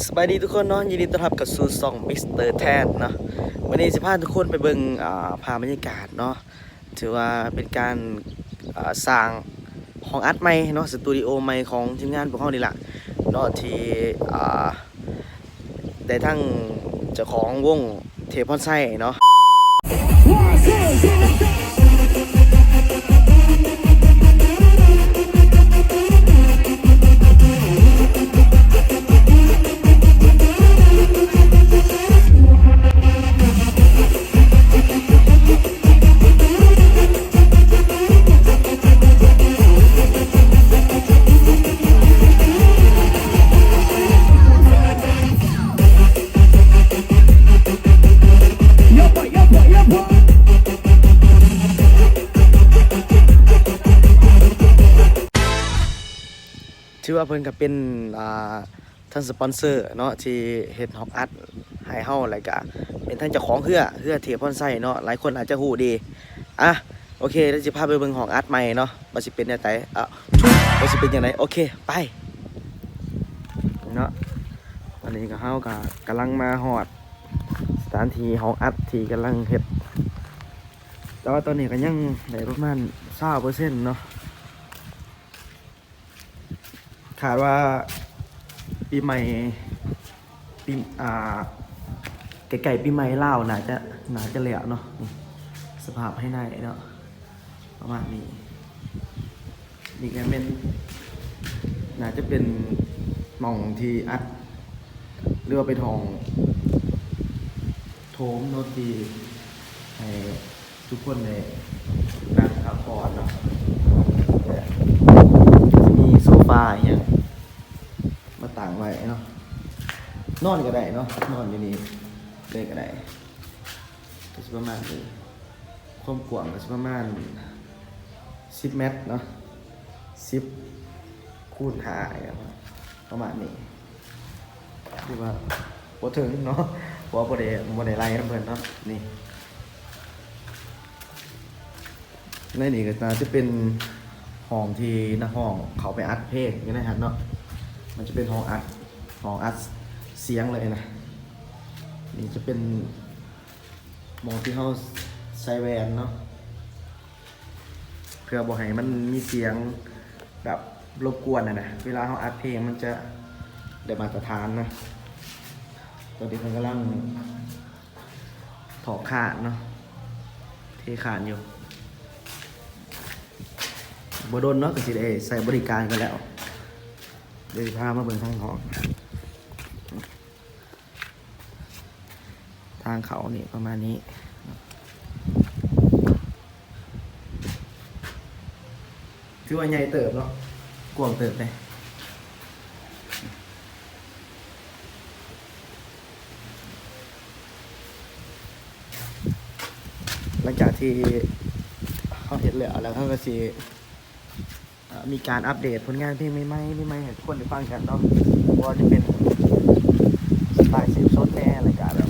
ສະບາຍດີທຸກຄົນເນາະ, ຍິນດີຕ້ອນຮັບເຂົ້າສູ່ຊ່ອງມິສເຕີແທນເນາະ. ມື້ນີ້ຊິພາທຸກຄົນໄປເບິ່ງ ອ່າ ພາບບັນຍາກາດເນາະ, ຖືວ່າເປັນການ ອ່າ ສ້າງຫ້ອງອັດໃໝ່ເນາະ, ສະຕູດິໂອໃໝ່ຂອງທີມງານພວກເຮົານີ້ລະເນາະ ທີ່ ອ່າ ໄດ້ທັງເຈົ້າຂອງວົງເທບພອນໄຊເນາະ. ຖືວ່າເພິ່ນກໍເປັນ ອ່າ ທັງສະປອນເຊີເນາະ ທີ່ເຮັດຫ້ອງອັດໃຫ້ເຮົາ ແລ້ວກະເປັນທັງເຈົ້າຂອງເຮືອ ເຮືອເທບພອນໄຊເນາະ, ຫຼາຍຄົນອາດຈະຮູ້ດີ. ອ່ະ ໂອເຄ ດຽວຊິພາໄປເບິ່ງຫ້ອງອັດໃໝ່ເນາະ ວ່າຊິເປັນແນວໃດ ເອີ ວ່າຊິເປັນຈັ່ງໃດ. ໂອເຄ ໄປເນາະ. ອັນນີ້ກໍ ເຮົາກໍກຳລັງມາຮອດສະຖານທີ່ຫ້ອງອັດທີ່ກຳລັງເຮັດ, ແຕ່ວ່າຕອນນີ້ກໍຍັງໄດ້ປະມານຊາວເປີເຊັນເນາະ. ຄາດວ່າປີໃໝ່ ປີ ອ່າ ໃກ້ໆປີໃໝ່ລາວໜ້າຈະ ໜ້າຈະແລ້ວເນາະ. ນີ້ສະພາບພາຍໃນເນາະ ປະມານນີ້. ນີ້ກໍແມ່ນ ໜ້າຈະເປັນໝ່ອງທີ່ອັດ ຫຼືວ່າເປັນຫ້ອງໂຖງເນາະ ທີ່ໃຫ້ ທຸກຄົນໄດ້ນັ່ງພັກຜ່ອນເນາະ, ແລະ ມີໂຊຟາອີ່ຫຍັງມາຕັ້ງໄວ້ເນາະ, ນອນກໍໄດ້ເນາະ, ນອນຢູ່ນີ້ເລີຍກໍໄດ້. ກໍຊິປະມານນີ້, ຄວາມກວ້າງກໍຊິປະມານສິບແມັດເນາະ, ສິບຄູນຫ້າ ປະມານນີ້. ຄືວ່າບໍ່ເຖິງເນາະ ເພາະວ່າບໍ່ໄດ້ ບໍ່ໄດ້ໄລ່ນຳເພິ່ນເນາະ. ນີ້ ໃນນີ້ກໍໜ້າຈະເປັນຫ້ອງທີ່ນັກຮ້ອງເຂົ້າໄປອັດເພງຢູ່ໃນຫັ້ນເນາະ, ມັນຈະເປັນຫ້ອງອັດ ຫ້ອງອັດສຽງເລີຍນະ. ນີ້ຈະເປັນໝ່ອງທີ່ເຮົາໃສ່ແວ່ນເນາະ ເພື່ອບໍ່ໃຫ້ມັນມີສຽງແບບລົບກວນຫັ້ນນະ, ເວລາເຮົາອັດເພງມັນຈະໄດ້ມາດຕະຖານນະ. ຕອນນີ້ເພິ່ນກຳລັງຖອກຄານເນາະ, ເທຄານຢູ່, ບໍ່ດົນເນາະ ກໍຊິໄດ້ໃຊ້ບໍລິການກັນແລ້ວ. ດຽວຊິພາມາເບິ່ງທາງນອກ. ທາງເຂົ້ານີ້ປະມານນີ້, ຖືວ່າໃຫຍ່ເຕີບເນາະ, ກວ້າງເຕີບເດ້. ຫຼັງຈາກທີ່ເຮົາເຮັດແລ້ວ ແລ້ວເຮົາກໍຊິ ອ່າ ມີການອັບເດດຜົນງານເພງໃໝ່ໆ ໃໝ່ໆ ໃຫ້ທຸກຄົນໄດ້ຟັງກັນເນາະ, ບໍ່ວ່າຈະເປັນສະໄຕລ໌ສະເຕັບສົດແດ່ ແລ້ວກະແບບ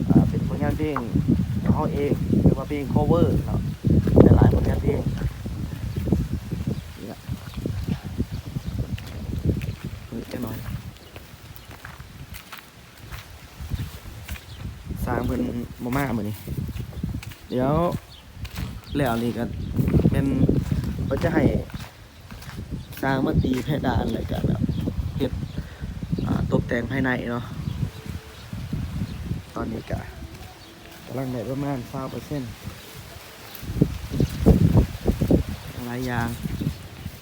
ອ່າ ເປັນຜົນງານເພງຂອງເຮົາເອງ ຫຼືວ່າເພງ cover ເນາະ, ຫຼາຍໆຜົນງານເພງ. ນີ້ລະ ນີ້ຈັກໜ້ອຍ. ຊ່າງເພິ່ນບໍ່ມາມື້ນີ້. ດຽວແລ້ວນີ້ກໍແມ່ນເພິ່ນຈະໃຫ້ຊ່າງມາຕີເພດານ ແລ້ວກໍແບບເຮັດ ອ່າ ຕົບແຕ່ງພາຍໃນເນາະ. ຕອນນີ້ກໍກຳລັງໄດ້ປະມານຊາວເປີເຊັນ ຫຼາຍຢ່າງ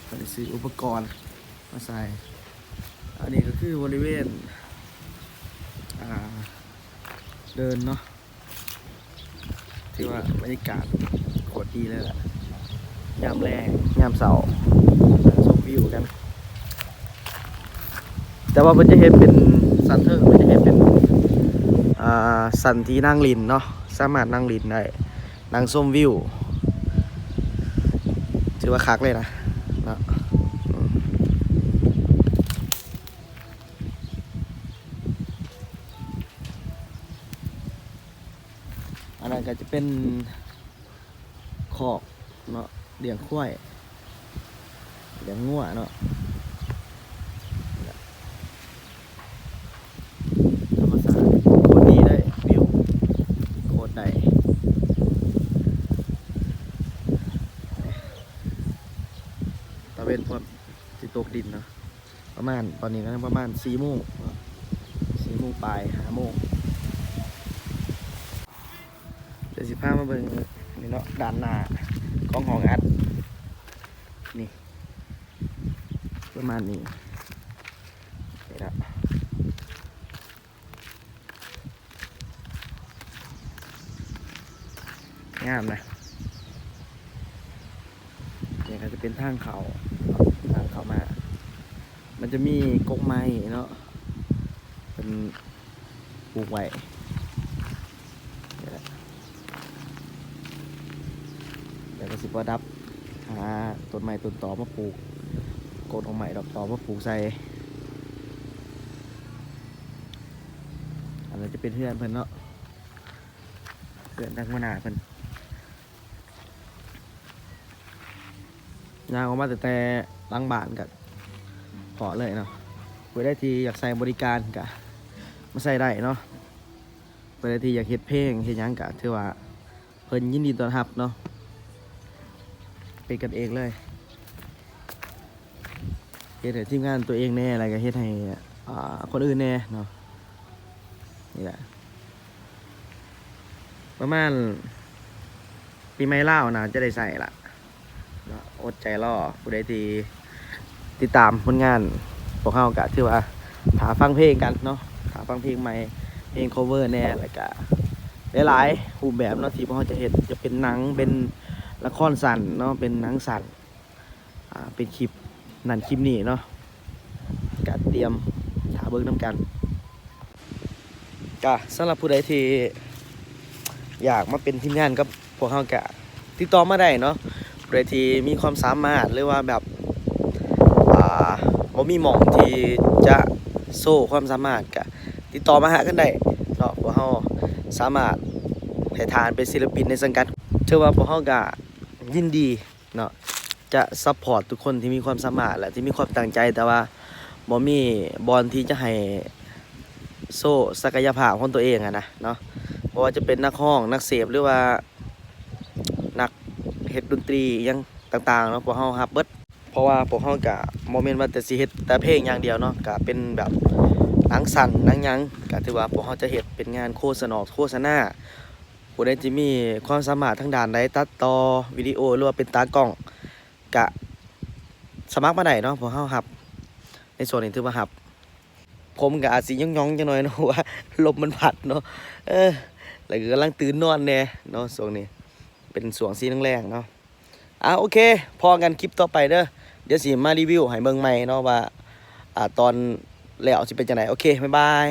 ເພິ່ນຊື້ອຸປະກອນມາໃສ່. ອັນນີ້ກໍຄືບໍລິເວນ ອ່າ ເດີ່ນເນາະ, ຖືວ່າບັນຍາກາດໂຄດດີເລີຍລະ, ຍາມແລງ ຍາມເຊົ້າ ນັ່ງຊົມວິວກັນ. ແຕ່ວ່າເພິ່ນຈະເຮັດເປັນຊັ້ນເທິງ ເພິ່ນຈະເຮັດເປັນ ອ່າ ຊັ້ນທີ່ນັ່ງຫຼິ້ນເນາະ, ສາມາດນັ່ງຫຼິ້ນໄດ້ ນັ່ງຊົມວິວ ຖືວ່າຄັກເລີຍນະເນາະ. ອືມ ອັນນັ້ນກໍຈະເປັນຄອກເນາະ ລ້ຽງຄວາຍ ລ້ຽງງົວເນາະ. ໄດ້ ຕາເວັນພ້ອມຊິຕົກດິນເນາະ ປະມານ ຕອນນີ້ກໍຍັງປະມານສີ່ໂມງເນາະ ສີ່ໂມງປາຍ ຫ້າໂມງ. ດຽວຊິພາມາເບິ່ງນີ້ເນາະ ດ້ານໜ້າຂອງຫ້ອງອັດ ນີ້ ປະມານນີ້ ນີ້ເນາະ ງາມນະ. ນີ້ກໍຈະເປັນທາງເຂົ້າ ທາງເຂົ້າມາ ມັນຈະມີກົກໄມ້ເນາະ ເພິ່ນ ປູກໄວ້ ແລ້ວກໍຊິປະດັບ ຫາຕົ້ນໄມ້ຕົ້ນຕໍມາປູກ ກົກດອກໄມ້ດອກຕໍມາປູກໃສ່. ອັນນັ້ນຈະເປັນເຮືອນເພິ່ນເນາະ ເຮືອນທາງຫົວໜ້າເພິ່ນ. ຍ່າງອອກມາຕັ້ງແຕ່ຫຼັງບ້ານກໍພໍ້ເລີຍເນາະ. ຜູ້ໃດທີ່ຢາກໃຊ້ບໍລິການກໍມາໃຊ້ໄດ້ເນາະ. ຜູ້ໃດທີ່ຢາກເຮັດເພງເຮັດຫຍັງກໍຖືວ່າເພິ່ນຍິນດີຕ້ອນຮັບເນາະ ເປັນກັນເອງເລີຍ. ເຮັດໃຫ້ທີມງານຕົວເອງແດ່ ແລ້ວກໍເຮັດໃຫ້ ອ່າ ຄົນອື່ນແດ່ເນາະ. ນີ້ແຫຼະ ປະມານປີໃໝ່ລາວໜ້າຈະໄດ້ໃຊ້ລະເນາະ ອົດໃຈລໍ. ຜູ້ໃດທີ່ຕິດຕາມຜົນງານພວກເຮົາກໍຖືວ່າຖ້າຟັງເພງກັນເນາະ ຖ້າຟັງເພງໃໝ່ ເພງ cover ແດ່ ແລ້ວກໍຫຼາຍໆຮູບແບບເນາະ ທີ່ພວກເຮົາຈະເຮັດ ຈະເປັນໜັງ ເປັນລະຄອນສັ້ນເນາະ ເປັນໜັງສັ້ນ ອ່າ ເປັນຄລິບນັ້ນຄລິບນີ້ເນາະ ກະຕຽມຖ້າເບິ່ງນຳກັນ. ກະສຳລັບຜູ້ໃດທີ່ຢາກມາເປັນທີມງານກັບພວກເຮົາກະຕິດຕໍ່ມາໄດ້ເນາະ. ຜູ້ໃດທີ່ມີຄວາມສາມາດ ຫຼືວ່າແບບ ອ່າ ບໍ່ມີໝ່ອງທີ່ຈະໂຊຄວາມສາມາດ ກະຕິດຕໍ່ມາຫາກັນໄດ້ເນາະ. ພວກເຮົາສາມາດໃຫ້ທ່ານເປັນສິລະປິນໃນສັງກັດ ຖືວ່າພວກເຮົາກະຍິນດີ ເນາະ ຈະຊັບພອດທຸກຄົນທີ່ມີຄວາມສາມາດ ແລະ ທີ່ມີຄວາມຕັ້ງໃຈ ແຕ່ວ່າບໍ່ມີບ່ອນທີ່ຈະໃຫ້ໂຊສັກກະຍະພາບຂອງຕົວເອງຫັ້ນນະເນາະ. ບໍ່ວ່າຈະເປັນນັກຮ້ອງ ນັກເສບ ຫຼືວ່ານັກເຮັດດົນຕີຫຍັງຕ່າງໆເນາະ ພວກເຮົາຮັບເບິດ. ເພາະວ່າພວກເຮົາກະບໍ່ແມ່ນວ່າແຕ່ຊິເຮັດແຕ່ເພງຢ່າງດຽວເນາະ ກະເປັນແບບໜັງສັ້ນໜັງຫຍັງ ກະຖືວ່າພວກເຮົາຈະເຮັດເປັນງານໂຄສະນອກໂຄສະນາ. ຜູ້ໃດທີ່ມີຄວາມສາມາດທາງດ້ານໃດ ຕັດຕໍ່ວິດີໂອ ຫຼືວ່າເປັນຕາກ້ອງ ກະສະໝັກມາໄດ້ເນາະ ພວກເຮົາຮັບ ໃນຊ່ວງນີ້ຖືວ່າຮັບ. ຜົມກະອາດຊິຫຍ້ອງໆຈັກໜ້ອຍເນາະ ເພາະວ່າລົມມັນພັດເນາະ ເອີ ແລ້ວກໍກຳລັງຕື່ນນອນແດ່ເນາະ ຊ່ວງນີ້ເປັນຊ່ວງສີ່ແລງໆເນາະ. ອ່າ ໂອເຄ ພໍ້ກັນຄລິບຕໍ່ໄປເດີ ດຽວຊິມາຣີວິວໃຫ້ເບິ່ງໃໝ່ເນາະວ່າ ອ່າ ຕອນແລ້ວຊິເປັນຈັ່ງໃດ. ໂອເຄ ບາຍບາຍ.